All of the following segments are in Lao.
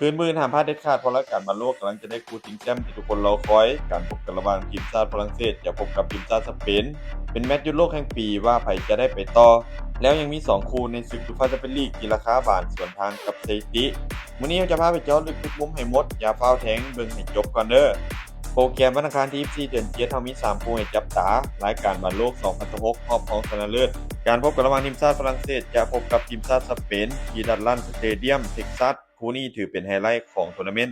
ຄືນມື້ອື່ນຫ້າມພາດເດັດຂາດ ເພາະລາຍການບານໂລກກຳລັງຈະໄດ້ຄູ່ຊິງແຊ້ມທີ່ທຸກຄົນລໍຄອຍ. ການພົບກັນລະຫວ່າງທີມຊາດຝຣັ່ງເສດຈະພົບກັບທີມຊາດສະເປນ ເປັນແມັດຢຸດໂລກແຫ່ງປີ ວ່າໃຜຈະໄດ້ໄປຕໍ່. ແລ້ວຍັງມີສອງຄູ່ໃນສຶກຢູຟາແຊັມເປີນລີກທີ່ລາຄາບານສວນທາງກັບສະຖິຕິ. ມື້ນີ້ເຮົາຈະພາໄປເຈາະເລິກທຸກມຸມໃຫ້ໝົດ, ຢ່າຟ້າວແທງ, ເບິ່ງໃຫ້ຈົບກ່ອນເດີ້. ໂປຣແກຣມວັນອັງຄານທີສິບສີ່ ເດືອນເຈັດ ເຮົາມີສາມຄູ່ໃຫ້ຈັບຕາ. ລາຍການບານໂລກສອງພັນຊາວຫົກ ຮອບຮອງຊະນະເລີດ, ການພົບກັນລະຫວ່າງທີມຊາດຝຣັ່ງເສດຈະພົບກັບທີມຊາດສະເປນທີ່ດັດລັນສະເຕດຽມ ເທັກຊັສ. ຄູ່ນີ້ຖືເປັນໄຮໄລຂອງໂທນາເມັນ.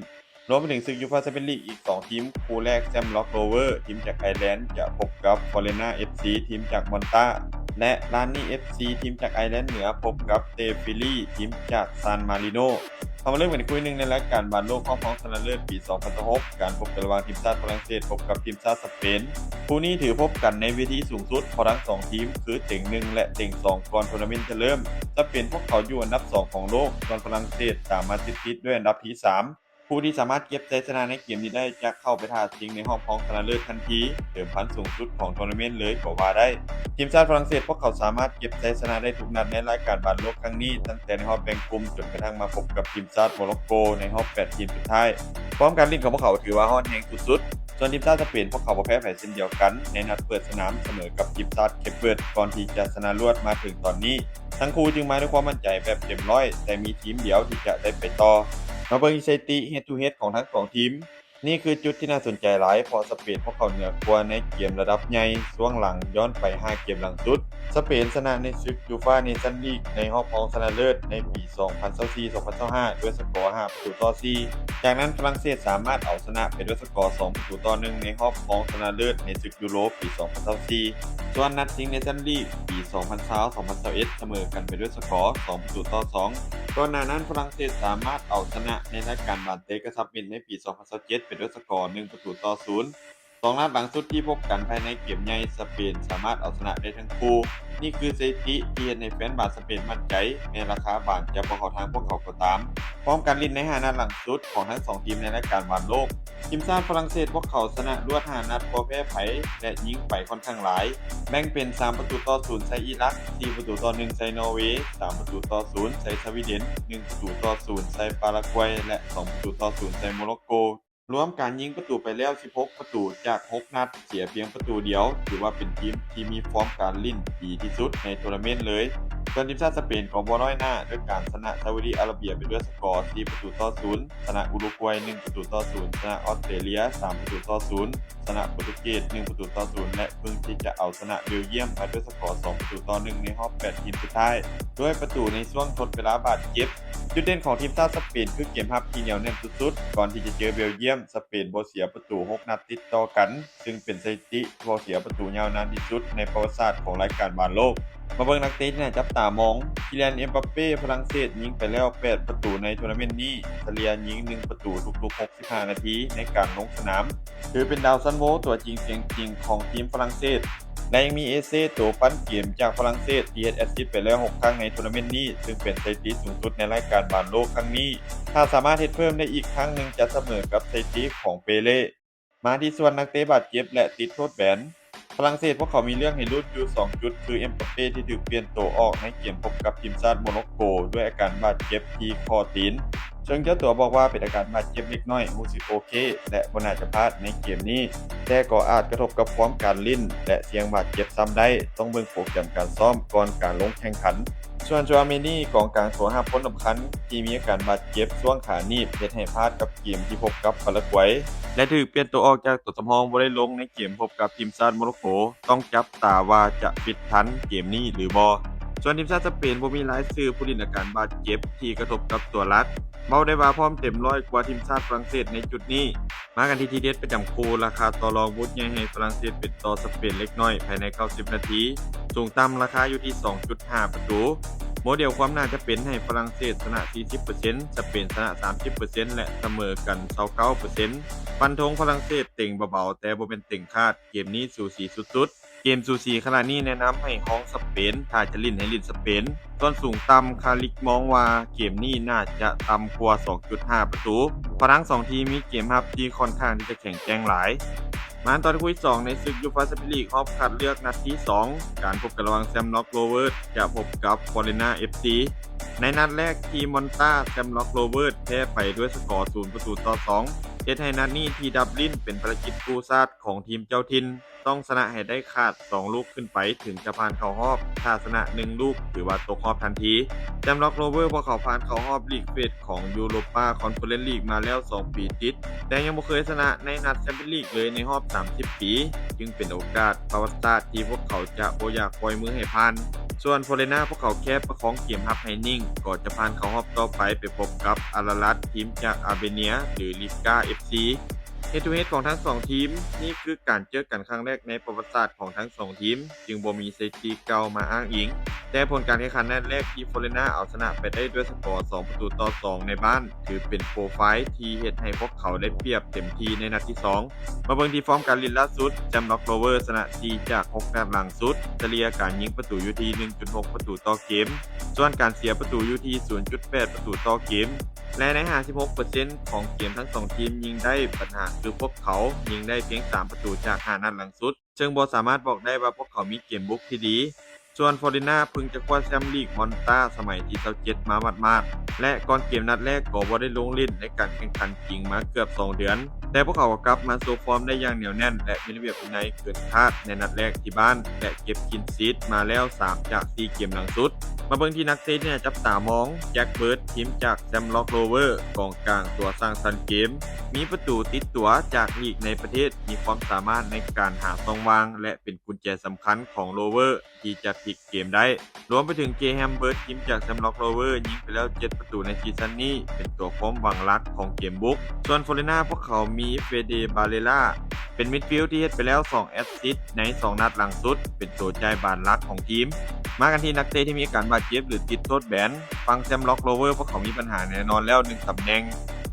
ລວມໄປເຖິງສຶກຢູຟາແຊັມເປີນລີກອີກສອງທີມ, ຄູ່ແລກແຊັມລັອກໂຣເວີ ທີມຈາກໄອແລນ ຈະພົບກັບຟໍເຣນາ ເອັຟຊີ ທີມຈາກມອນຕາ ແລະ ລານນີ ເອັຟຊີ ທີມຈາກໄອແລນເໜືອ ພົບກັບເຕຟິລີ ທີມຈາກຊານມາຣິໂນ. ເຮົາມາເລີ່ມກັນຄູ່ໜຶ່ງໃນລາຍການບານໂລກຮອບຮອງຊະນະເລີດປີສອງພັນຊາວຫົກ, ການພົບກັນລະຫວ່າງທີມຊາດຝຣັ່ງເສດພົບກັບທີມຊາດສະເປນ. ຄູ່ນີ້ຖືພົບກັນໃນເວທີສູງສຸດ ເພາະທັງສອງທີມຄືເຕັງໜຶ່ງ ແລະ ເຕັງສອງ ກ່ອນໂທນາເມັນຈະເລີ່ມ. ສະເປນພວກເຂົາຢູ່ອັນດັບສອງຂອງໂລກ, ສ່ວນຝຣັ່ງເສດຕາມມາຕິດໆດ້ວຍອັນດັບທີສາມ. ຜູ້ທີ່ສາມາດເກັບໄຊຊະນະໃນເກມນີ້ໄດ້ຈະເຂົ້າໄປທ້າຊິງໃນຮອບຮອງຊະນະເລີດທັນທີ, ເດີມພັນສູງສຸດຂອງໂທນາເມັນເລີຍກໍວ່າໄດ້. ທີມຊາດຝຣັ່ງເສດພວກເຂົາສາມາດເກັບໄຊຊະນະໄດ້ທຸກນັດໃນລາຍການບານໂລກຄັ້ງນີ້, ຕັ້ງແຕ່ໃນຮອບແບ່ງກຸ່ມຈົນກະທັ້ງມາພົບກັບທີມຊາດໂມຣັອກໂກໃນຮອບແປດທີມສຸດທ້າຍ. ຟອມການຫຼິ້ນຂອງພວກເຂົາຖືວ່າຮ້ອນແຮງສຸດໆ. ສ່ວນທີມຊາດສະເປນ ພວກເຂົາບໍ່ແພ້ໃຜເຊັ່ນດຽວກັນ, ໃນນັດເປີດສະໜາມສະເໝີກັບທີມຊາດເຄບເວີດ ກ່ອນທີ່ຈະຊະນະລວດມາເຖິງຕອນນີ້. ທັງຄູ່ຈຶ່ງມາດ້ວຍຄວາມໝັ້ນໃຈແບບເຕັມຮ້ອຍ, ແຕ່ມີທີມດຽວທີ່ຈະໄດ້ໄປຕໍ່. ມາເບິ່ງສະຖິຕິເຮັດທູເຮັດຂອງທັງສອງທີມ. ນີ້ຄືຈຸດທີ່ໜ້າສົນໃຈຫຼາຍ, ເພາະສະເປນພວກເຂົາເໜືອກວ່າໃນເກມລະດັບໃຫຍ່. ຊ່ວງຫຼັງຍ້ອນໄປຫ້າເກມຫຼັງສຸດ, ສະເປນຊະນະໃນສຶກຢູຟາເນຊັນລີກໃນຮອບຮອງຊະນະເລີດໃນປີສອງພັນຊາວສີ່ ສອງພັນຊາວຫ້າ ດ້ວຍສະກໍຫ້າປະຕູຕໍ່ສີ່. ຈາກນັ້ນຝຣັ່ງເສດສາມາດເອົາຊະນະໄປດ້ວຍສະກໍສອງປະຕູຕໍ່ໜຶ່ງໃນຮອບຮອງຊະນະເລີດໃນສຶກຢູໂຣປີສອງພັນຊາວສີ່. ສ່ວນນັດຊິງເນຊັນລີກປີສອງພັນຊາວ ສອງພັນຊາວເອັດ ສະເໝີກັນໄປດ້ວຍສະກໍສອງປະຕູຕໍ່ສອງ. ກ່ອນໜ້ານັ້ນຝຣັ່ງເສດສາມາດເອົາຊະນະໃນລາຍການບານເຕະກະຊັບມິດໃນປີສອງພັນຊາວເຈັດ ໄປດ້ວຍສະກໍໜຶ່ງປະຕູຕໍ່ສູນ. ສອງນັດຫຼັງສຸດທີ່ພົບກັນພາຍໃນເກມໃຫຍ່, ສະເປນສາມາດເອົາຊະນະໄດ້ທັງຄູ່. ນີ້ຄືສະຖິຕິທີ່ເຮັດໃຫ້ແຟນບານສະເປນໝັ້ນໃຈ, ແມ່ນລາຄາບານຈະບໍ່ເຂົ້າທາງພວກເຂົາກໍຕາມ. ພ້ອມການຫຼິ້ນໃນຫ້ານັດຫຼັງສຸດຂອງທັງສອງທີມໃນລາຍການບານໂລກ, ທີມຊາດຝຣັ່ງເສດພວກເຂົາຊະນະລວດຫ້ານັດບໍ່ແພ້ໃຜ ແລະ ຍິງໄປຂ້ອນຂ້າງຫຼາຍ. ແບ່ງເປັນສາມປະຕູຕໍ່ສູນໃສ່ອີຣັກ, ສີ່ປະຕູຕໍ່ໜຶ່ງໃສ່ນໍເວ, ສາມປະຕູຕໍ່ສູນໃສ່ສະວີເດັນ, ໜຶ່ງປະຕູຕໍ່ສູນໃສ່ປາຣາກວຍ ແລະ ສອງປະຕູຕໍ່ສູນໃສ່ໂມຣັອກໂກ. ລວມການຍິງປະຕູໄປແລ້ວສິບຫົກປະຕູຈາກຫົກນັດ, ເສຍພຽງປະຕູດຽວ, ຖືວ່າເປັນທີມທີ່ມີຟອມການຫຼິ້ນດີທີ່ສຸດໃນໂທນາເມັນເລີຍ. ສ່ວນທີມຊາດສະເປນກໍບໍ່ນ້ອຍໜ້າ ດ້ວຍການຊະນະຊາອຸດີອາຣະເບຍໄປດ້ວຍສະກໍສີ່ປະຕູຕໍ່ສູນ, ຊະນະອຸຣຸກວາຍໜຶ່ງປະຕູຕໍ່ສູນ, ຊະນະອອສເຕຣເລຍສາມປະຕູຕໍ່ສູນ, ຊະນະໂປຣຕຸເກດໜຶ່ງປະຕູຕໍ່ສູນ ແລະ ເພິ່ງທີ່ຈະເອົາຊະນະເບວຢ້ຽມມາດ້ວຍສະກໍສອງປະຕູຕໍ່ໜຶ່ງໃນຮອບແປດທີມສຸດທ້າຍ ດ້ວຍປະຕູໃນຊ່ວງທົດເວລາບາດເຈັບ. ຈຸດເດັ່ນຂອງທີມຊາດສະເປນຄືເກມຮັບທີ່ໜຽວແໜ້ນສຸດໆ. ກ່ອນທີ່ຈະເຈີເບວຢ້ຽມ, ສະເປນບໍ່ເສຍປະຕູຫົກນັດຕິດຕໍ່ກັນ, ຊຶ່ງເປັນສະຖິຕິບໍ່ເສຍປະຕູຍາວນານທີ່ສຸດໃນປະຫວັດສາດຂອງລາຍການບານໂລກ. ມາເບິ່ງນັກເຕະທີ່ໜ້າຈັບຕາມອງ. ຄີລຽນ ເອັມປາເປ້ ຝຣັ່ງເສດ ຍິງໄປແລ້ວແປດປະຕູໃນໂທນາເມັນນີ້, ສະເລ່ຍຍິງໜຶ່ງປະຕູທຸກໆຫົກສິບຫ້ານາທີໃນການລົງສະໜາມ. ຖືເປັນດາວຊັນໂວຕົວຈິງສຽງຈິງຂອງທີມຝຣັ່ງເສດ ແລະ ຍັງມີເອເຊໂຕປັ້ນເກມຈາກຝຣັ່ງເສດທີ່ເຮັດແອັດຊິດໄປແລ້ວຫົກຄັ້ງໃນໂທນາເມັນນີ້, ຊຶ່ງເປັນສະຖິຕິສູງສຸດໃນລາຍການບານໂລກຄັ້ງນີ້. ຖ້າສາມາດເຮັດເພີ່ມໄດ້ອີກຄັ້ງໜຶ່ງຈະສະເໝີກັບສະຖິຕິຂອງເປເລ. ມາທີ່ສ່ວນນັກເຕະບາດເຈັບ ແລະ ຕິດໂທດແບນ. ຝຣັ່ງເສດພວກເຂົາມີເລື່ອງໃຫ້ລຸ້ນຢູ່ສອງຈຸດ ຄື ເອັມປາເປ້ ທີ່ຖືກປ່ຽນໂຕອອກໃນເກມພົບກັບທີມຊາດໂມຣັອກໂກ ດ້ວຍອາການບາດເຈັບທີ່ຂໍ້ຕີນ, ເຊິ່ງເຈົ້າຕົວບອກວ່າເປັນອາການບາດເຈັບເລັກນ້ອຍ, ຮູ້ສຶກໂອເຄ ແລະ ບໍ່ໜ້າຈະພາດໃນເກມນີ້, ແຕ່ກໍອາດກະທົບກັບຟອມການຫຼິ້ນ ແລະ ສ່ຽງບາດເຈັບຊ້ຳໄດ້, ຕ້ອງເບິ່ງໂປຣແກຣມການຊ້ອມກ່ອນການລົງແຂ່ງຂັນ. ສ່ວນໂຈອາເມນີ ກອງກາງຕົວຮັບຄົນສຳຄັນທີ່ມີອາການບາດເຈັບຊ່ວງຂາໜີບ ເຮັດໃຫ້ພາດກັບເກມທີ່ພົບກັບປາຣາກວຍ ແລະ ຖືກປ່ຽນໂຕອອກຈາກຕົວສຳຮອງ, ບໍ່ໄດ້ລົງໃນເກມພົບກັບທີມຊາດໂມໂຣໂກ. ຕ້ອງຈັບຕາວ່າຈະຟິດທັນເກມນີ້ຫຼືບໍ່. ສ່ວນທີມຊາດສະເປນບໍ່ມີລາຍຊື່ຜູ້ຫຼິ້ນອາການບາດເຈັບທີ່ກະທົບກັບຕົວຫຼັກ, ເວົ້າໄດ້ວ່າພ້ອມເຕັມຮ້ອຍກວ່າທີມຊາດຝຣັ່ງເສດໃນຈຸດນີ້. ມາກັນທີ່ທີເດັດປະຈຳຄູ່, ລາຄາຕໍ່ລອງບຸດໃຫຍ່ໃຫ້ຝຣັ່ງເສດເປັນຕໍ່ສະເປນເລັກນ້ອຍພາຍໃນເກົ້າສິບນາທີ. ສູງຕ່ຳລາຄາຢູ່ທີ່ສອງຈຸດຫ້າປະຕູ. ໂມເດວຄວາມໜ້າຈະເປັນໃຫ້ຝຣັ່ງເສດຊະນະສີ່ສິບເປີເຊັນ, ສະເປນຊະນະສາມສິບເປີເຊັນ ແລະ ສະເໝີກັນຊາວເກົ້າເປີເຊັນ. ຟັນທົງຝຣັ່ງເສດເຕັງເບົາໆ ແຕ່ບໍ່ແມ່ນເຕັງຂາດ. ເກມນີ້ສູສີສຸດໆ. ເກມສູສີຂະໜາດນີ້ແນະນຳໃຫ້ຮອງສະເປນ, ຖ້າຈະຫຼິ້ນໃຫ້ຫຼິ້ນສະເປນ. ສ່ວນສູງຕ່ຳ, ຄາລິກມອງວ່າເກມນີ້ໜ້າຈະຕ່ຳກວ່າສອງຈຸດຫ້າປະຕູ, ເພາະທັງສອງທີມມີເກມຮັບທີ່ຂ້ອນຂ້າງທີ່ຈະແຂງແກ່ງຫຼາຍ. ມ ມາຕໍ່ຄູ່ທີສອງໃນສຶກຢູຟາແຊມເປີຍນລີກຮອບຄັດເລືອກນັດທີສອງ ການພົບກັນລະຫວ່າງແຊມລັອກໂຣເວີດຈະພົບກັບຟໍເຣນນາເອັຟຊີ. ໃນນັດແລກທີ່ມອນຕາ ແຊມລັອກໂຣເວີດແພ້ໄປດ້ວຍສະກໍສູນປະຕູຕໍ່ສອງ ເຮັດໃຫ້ນັດນີ້ທີ່ດັບຫຼິ້ນເປັນພາລະກິດຄູ່ຊາດຂອງທີມເຈົ້າຖິ່ນ ຕ້ອງຊະນະໃຫ້ໄດ້ຂາດສອງລູກຂຶ້ນໄປ ເຖິງຈະຜ່ານເຂົ້າຮອບ. ຖ້າຊະນະໜຶ່ງລູກ ຖືວ່າຕົກຮອບທັນທີ. ແຊມລັອກໂຣເວີດພວກເຂົາຜ່ານເຂົ້າຮອບລີກເຟສຂອງຢູໂຣປາຄອນເຟີເຣັນລີກມາແລ້ວສອງປີຕິດ ແຕ່ຍັງບໍ່ເຄີຍຊະນະໃນນັດແຊມເປີຍນລີກເລີຍໃນຮອບສາມສິບປີ ຈຶ່ງເປັນໂອກາດປະຫວັດສາດທີ່ພວກເຂົາຈະບໍ່ຢາກປ່ອຍມືໃຫ້ຜ່ານ. ສ່ວນຟໍເຣນນາ ພວກເຂົາແຄ່ປະຄອງເກມຮັບໃຫ້ນິ່ງ ກໍຈະຜ່ານເຂົ້າຮອບຕໍ່ໄປ ໄປພົບກັບອາລາຣັດ ທີມຈາກອາເບເນຍ ຫຼື ລິກກາເອັຟຊີ. ເຮດທູເຮດຂອງທັງສອງທີມ ນີ້ຄືການເຈີກັນຄັ້ງແລກໃນປະຫວັດສາດຂອງທັງສອງທີມ ຈຶ່ງບໍ່ມີສະຖິຕິເກົ່າມາອ້າງອີງ. ແຕ່ຜົນການແຂ່ງຂັນນັດແລກທີ່ຟໍເຣນນາເອົາຊະນະໄປໄດ້ດ້ວຍສະກໍສອງປະຕູຕໍ່ສອງໃນບ້ານ ຖືເປັນໂປຣໄຟທີ່ເຮັດໃຫ້ພວກເຂົາໄດ້ປຽບເຕັມທີ່ໃນນັດທີສອງ. ມາເບິ່ງທີ່ຟອມການຫຼິ້ນລ່າສຸດ ແຊມລັອກໂຣເວີດຊະນະສີ່ຈາກຫົກນັດຫຼັງສຸດ, ສະເລ່ຍການຍິງປະຕູຢູ່ທີ່ໜຶ່ງຈຸດຫົກປະຕູຕໍ່ເກມ, ສ່ວນການເສຍປະຕູຢູ່ທີ່ສູນຈຸດແປດປະຕູຕໍ່ເກມ ແລະ ໃນຫ້າສິບຫົກເປີເຊັນຂອງເກມທັງສອງທີມຍິງໄດ້, ບັນຫາຄືພວກເຂົາຍິງໄດ້ພຽງສາມປະຕູຈາກຫ້ານັດຫຼັງສຸດ, ເຊິ່ງບໍ່ສາມາດບອກໄດ້ວ່າພວກເຂົາມີເກມບຸກທີ່ດີ. ສ່ວນຟໍເຣນນາເພິ່ງຈະຄວ້າແຊມລີກມອນຕາສະໄໝທີຊາວເຈັດມາໝາດໆ ແລະ ກ່ອນເກມນັດແລກກໍບໍ່ໄດ້ລົງຫຼິ້ນໃນການແຂ່ງຂັນຈິງມາເກືອບສອງເດືອນ, ແຕ່ພວກເຂົາກໍກັບມາໂຊຟອມໄດ້ຢ່າງໜຽວແໜ້ນ ແລະ ມີລະບຽບວິໄນເກີນຄາດໃນນັດແລກທີ່ບ້ານ ແລະ ເກັບຄລີນຊີດມາແລ້ວສາມຈາກສີ່ເກມຫຼັງສຸດ. ມາເບິ່ງທີ່ນັກເຕະທີ່ໜ້າຈັບຕາມອງ, ແຈັກເບີດ ທີມຈາກແຊມລັອກໂຣເວີດ ກອງກາງຕົວສ້າງສັນເກມ, ມີປະຕູຕິດຕົວຈາກລີກໃນປະເທດ, ມີຄວາມສາມາດໃນການຫາຊ່ອງວ່າງ ແລະ ເປັນກຸນແຈສຳຄັນຂອງໂຣເວີດ ທີ່ຈະພລິກເກມໄດ້. ລວມໄປເຖິງເກແຮມເບີດ ທີມຈາກແຊມລັອກໂຣເວີດ ຍິງໄປແລ້ວເຈັດປະຕູໃນຊີຊັນນີ້, ເປັນຕົວຄວາມຫວັງຫຼັກຂອງເກມບຸກ. ສ່ວນຟໍເຣນນາ ພວກເຂົາມີເຟເດບາເຣລາ ເປັນມິດຟິວທີ່ເຮັດໄປແລ້ວສອງແອັດຊິດໃນສອງນັດຫຼັງສຸດ, ເປັນຕົວຈ່າຍບານຫຼັກຂອງທີມ. ມາກັນທີ່ນັກເຕະທີ່ມີອາການບາດເຈັບ ຫຼື ຕິດໂທດແບນ. ຝັ່ງແຊມລັອກໂຣເວີດ ພວກເຂົາມີບັນຫາແນ່ນອນແລ້ວໜຶ່ງຕຳແໜ່ງ.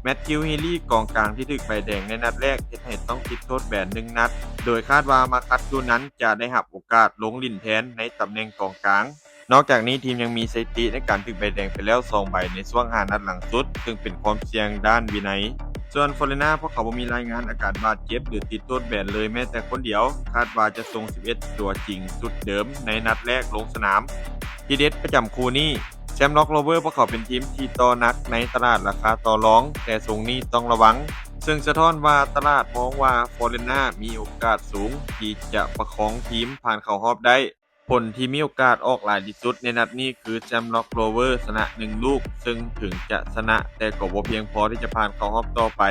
ແມັດທິວ ເຮລີ ກອງກາງທີ່ຖືກໃບແດງໃນນັດແລກ ເຮັດໃຫ້ຕ້ອງຕິດໂທດແບນໜຶ່ງນັດ, ໂດຍຄາດວ່າມາຄັດ ດູນັນ ຈະໄດ້ຮັບໂອກາດລົງຫຼິ້ນແທນໃນຕຳແໜ່ງກອງກາງ. ນອກຈາກນີ້ ທີມຍັງມີສະຖິຕິໃນການຖືກໃບແດງໄປແລ້ວສອງໃບໃນຊ່ວງຫ້ານັດຫຼັງສຸດ, ເຊິ່ງເປັນຄວາມສ່ຽງດ້ານວິໄນ. ສ່ວນຟໍເຣນນາ ພວກເຂົາບໍ່ມີລາຍງານອາການບາດເຈັບ ຫຼື ຕິດໂທດແບນເລີຍແມ້ແຕ່ຄົນດຽວ, ຄາດວ່າຈະສົ່ງສິບເອັດຕົວຈິງຊຸດເດີມໃນນັດແລກລົງສະໜາມ. ທີເດັດປະຈຳຄູ່ນີ້, ແຊມລັອກໂຣເວີດ ພວກເຂົາເປັນທີມທີ່ຕໍ່ໜັກໃນຕະຫຼາດລາຄາຕໍ່ລອງ, ແຕ່ຊົງນີ້ຕ້ອງລະວັງ, ເຊິ່ງສະທ້ອນວ່າຕະຫຼາດມອງວ່າຟໍເຣນນາມີໂອກາດສູງທີ່ຈະປະຄອງທີມຜ່ານເຂົ້າຮອບໄດ້. ຜົນທີ່ມີໂອກາດອອກຫຼາຍທີ່ສຸດໃນນັດນີ້ຄືແຊມລັອກໂຣເວີດຊະນະໜຶ່ງລູກ, ເຊິ່ງເຖິງຈະຊະນະ ແຕ່ກໍບໍ່ພຽງພໍທີ່ຈະຜ່ານເຂົ້າຮອບຕໍ່ໄປ.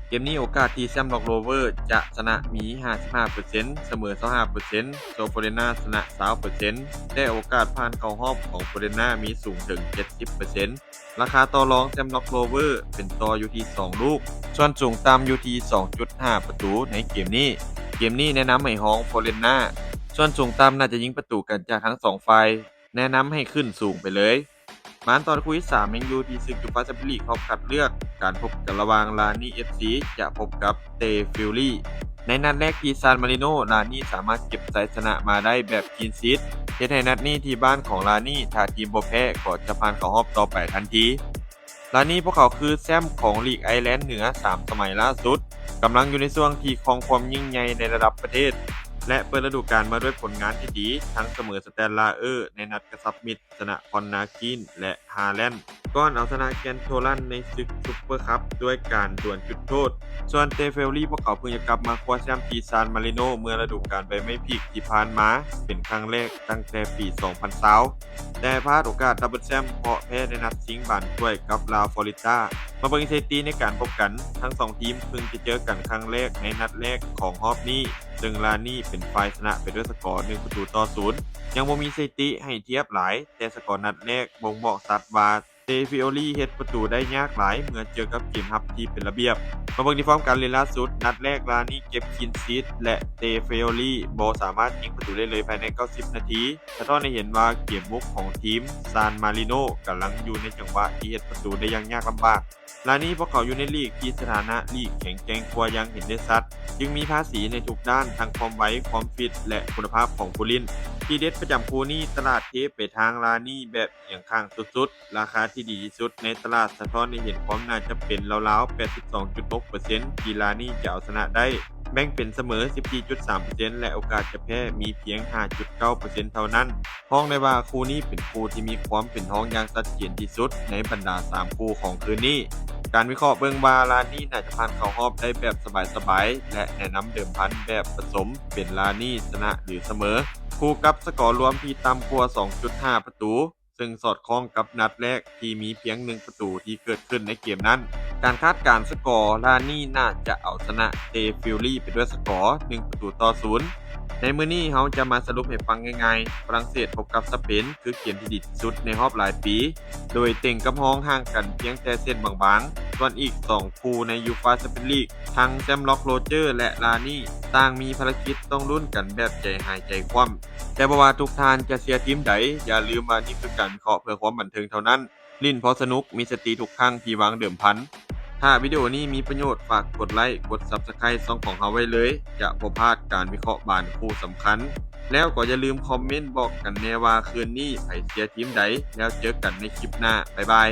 ເກມນີ້ໂອກາດທີ່ແຊມລັອກໂຣເວີດຈະຊະນະມີຫ້າສິບຫ້າເປີເຊັນ, ສະເໝີຊາວຫ້າເປີເຊັນ, ສ່ວນຟໍເຣນນາຊະນະຊາວເປີເຊັນ, ແຕ່ໂອກາດຜ່ານເຂົ້າຮອບຂອງຟໍເຣນນາມີສູງເຖິງເຈັດສິບເປີເຊັນ. ລາຄາຕໍ່ລອງແຊມລັອກໂຣເວີດເປັນຕໍ່ຢູ່ທີ່ສອງລູກ, ສ່ວນສູງຕ່ຳຢູ່ທີ່ສອງຈຸດຫ້າປະຕູໃນເກມນີ້. ເກມນີ້ແນະນຳໃຫ້ຮອງຟໍເຣນນາ, ສ່ວນສູງຕ່ຳໜ້າຈະຍິງປະຕູກັນຈາກທັງສອງຝ່າຍ, ແນະນຳໃຫ້ຂຶ້ນສູງໄປເລີຍ. ມາຕໍ່ຄູ່ທີສາມ ຍັງຢູ່ທີ່ສຶກຢູຟາແຊມເປີຍນລີກຮອບຄັດເລືອກ, ການພົບກັນລະຫວ່າງລານີເອັຟຊີຈະພົບກັບເຕຟິວລີ. ໃນນັດແລກທີ່ຊານມາຣິໂນ, ລານີສາມາດເກັບໄຊຊະນະມາໄດ້ແບບຄລີນຊີດ, ເຮັດໃຫ້ນັດນີ້ທີ່ບ້ານຂອງລານີ, ຖ້າທີມບໍ່ແພ້ກໍຈະຜ່ານເຂົ້າຮອບຕໍ່ໄປທັນທີ. ລານີພວກເຂົາຄືແຊ້ມຂອງລີກໄອແລນເໜືອສາມສະໄໝລ່າສຸດ, ກຳລັງຢູ່ໃນຊ່ວງທີ່ຄອງຄວາມຍິ່ງໃຫຍ່ໃນລະດັບປະເທດ ແລະ ເປີດລະດູການມາດ້ວຍຜົນງານທີ່ດີ, ທັງສະເໝີສະແຕນລາເອີໃນນັດກະຊັບມິດ, ຊະນະຄອນນາຄີນ ແລະ ຮາແລນ ກ່ອນເອົາຊະນະແກນໂທລັນໃນສຶກຊຸບເປີຄັບດ້ວຍການດວນຈຸດໂທດ. ສ່ວນເຕຟິວລີ ພວກເຂົາເພິ່ງຈະກັບມາຄວ້າແຊ້ມທີ່ຊານມາຣິໂນເມື່ອລະດູການໃບໄມ້ຜລິກທີ່ຜ່ານມາເປັນຄັ້ງແລກຕັ້ງແຕ່ປີສອງພັນຊາວ ແຕ່ພາດໂອກາດດັບເບິນແຊ້ມເພາະແພ້ໃນນັດຊິງບານຖ້ວຍກັບລາຟລໍຣິດາ. ມາເບິ່ງສະຖິຕິໃນການພົບກັນ, ທັງສອງທີມເພິ່ງຈະເຈີກັນຄັ້ງແລກໃນນັດແລກຂອງຮອບນີ້, ເຊິ່ງລານີເປັນຝ່າຍຊະນະໄປດ້ວຍສະກໍໜຶ່ງປະຕູຕໍ່ສູນ. ຍັງບໍ່ມີສະຖິຕິໃຫ້ທຽບຫຼາຍ, ແຕ່ສະກໍນັດແລກບົ່ງບອກຊັດວ່າ ເຕຟິໂອລີເຮັດປະຕູໄດ້ຍາກຫຼາຍເມື່ອເຈີກັບເກມຮັບທີ່ເປັນລະບຽບ. ມາເບິ່ງທີ່ຟອມການຫຼິ້ນລ່າສຸດ, ນັດແລກລານີເກັບຄລີນຊີດ ແລະ ເຕຟິໂອລີບໍ່ສາມາດຍິງປະຕູໄດ້ເລີຍພາຍໃນເກົ້າສິບນາທີ, ສະທ້ອນໃຫ້ເຫັນວ່າເກມບຸກຂອງທີມຊານມາຣິໂນກຳລັງຢູ່ໃນຈັງຫວະທີ່ເຮັດປະຕູໄດ້ຢ່າງຍາກລຳບາກ. ລານີພວກເຂົາຢູ່ໃນລີກທີ່ສະຖານະລີກແຂງແກ່ງກວ່າຢ່າງເຫັນໄດ້ຊັດ, ຈຶ່ງມີພາສີໃນທຸກດ້ານ, ທັງຄວາມໄວ, ຄວາມຟິດ ແລະ ຄຸນນະພາບຂອງຜູ້ຫຼິ້ນ. ທີເດັດປະຈຳຄູ່ນີ້, ຕະຫຼາດເທໄປທາງລານີແບບ ອຽງຂ້າງສຸດໆ, ລາຄາທີ່ດີທີ່ສຸດໃນຕະຫຼາດສະທ້ອນໃຫ້ເຫັນຄວາມໜ້າຈະເປັນລາວໆ ແປດສິບສອງຈຸດຫົກເປີເຊັນ ທີ່ລານີຈະເອົາຊະນະໄດ້. ແບ່ງເປັນສະເໝີ ສິບສີ່ຈຸດສາມເປີເຊັນ ແລະ ໂອກາດຈະແພ້ມີພຽງ ຫ້າຈຸດເກົ້າເປີເຊັນ ເທົ່ານັ້ນ. ຮ້ອງໄດ້ວ່າຄູ່ນີ້ເປັນຄູ່ທີ່ມີຄວາມເປັນຮອງຢ່າງຊັດເຈນທີ່ສຸດໃນບັນດາສາມຄູ່ຂອງຄືນນີ້. ການວິເຄາະເບິ່ງວ່າລານີ່ໜ້າຈະຜ່ານເຂົ້າຮອບໄດ້ແບບສະບາຍໆ ແລະ ແນະນຳເດີມພັນແບບປະສົມ ເປັນລານີ່ຊະນະ ຫຼື ສະເໝີ ຄູ່ກັບສະກໍລວມທີ່ຕ່ຳກວ່າ ສອງຈຸດຫ້າປະຕູ ເຊິ່ງສອດຄ່ອງກັບນັດແລກທີ່ມີພຽງໜຶ່ງປະຕູທີ່ເກີດຂຶ້ນໃນເກມນັ້ນ. ການຄາດການສະກໍ ລານີ່ໜ້າຈະເອົາຊະນະ ເຕ ຟິວລີ ໄປດ້ວຍສະກໍ ໜຶ່ງປະຕູຕໍ່ສູນ. ໃນມື້ນີ້ເຮົາຈະມາສະຫຼຸບໃຫ້ຟັງງ່າຍໆ, ຝຣັ່ງເສດພົບກັບສະເປນ ຄືເກມທີ່ດີທີ່ສຸດໃນຮອບຫຼາຍປີ ໂດຍເຕັງກັບຮອງຫ່າງກັນພຽງແຕ່ເສັ້ນບາງໆ. ສ່ວນອີກສອງຄູ່ໃນຢູຟາແຊັມປຽນລີກ ທັງແຊມລັອກໂຣເຈີ ແລະ ລານີ່ ຕ່າງມີພາລະກິດຕ້ອງລຸ້ນກັນແບບໃຈຫາຍໃຈຄວ່ຳ. ແຕ່ບໍ່ວ່າທຸກທ່ານຈະເຊຍທີມໃດ, ຢ່າລືມວ່ານີ້ຄືການວິເຄາະເພື່ອຄວາມບັນເທີງເທົ່ານັ້ນ. ຫຼິ້ນພໍສະໜຸກ, ມີສະຕິທຸກຄັ້ງທີ່ວາງເດີມພັນ. ຖ້າວິດີໂອນີ້ມີປະໂຫຍດ, ຝາກກົດໄລ, ກົດ Subscribe ຊ່ອງຂອງເຮົາໄວ້ເລີຍ, ຈະບໍ່ພາດການວິເຄາະບານຄູ່ສຳຄັນ. ແລ້ວກໍຢ່າລືມຄອມເມັນບອກກັນແດ່ວ່າຄືນນີ້ໃຜເຊຍທີມໃດ. ແລ້ວເຈີກັນໃນຄລິບໜ້າ. ບາຍບາຍ.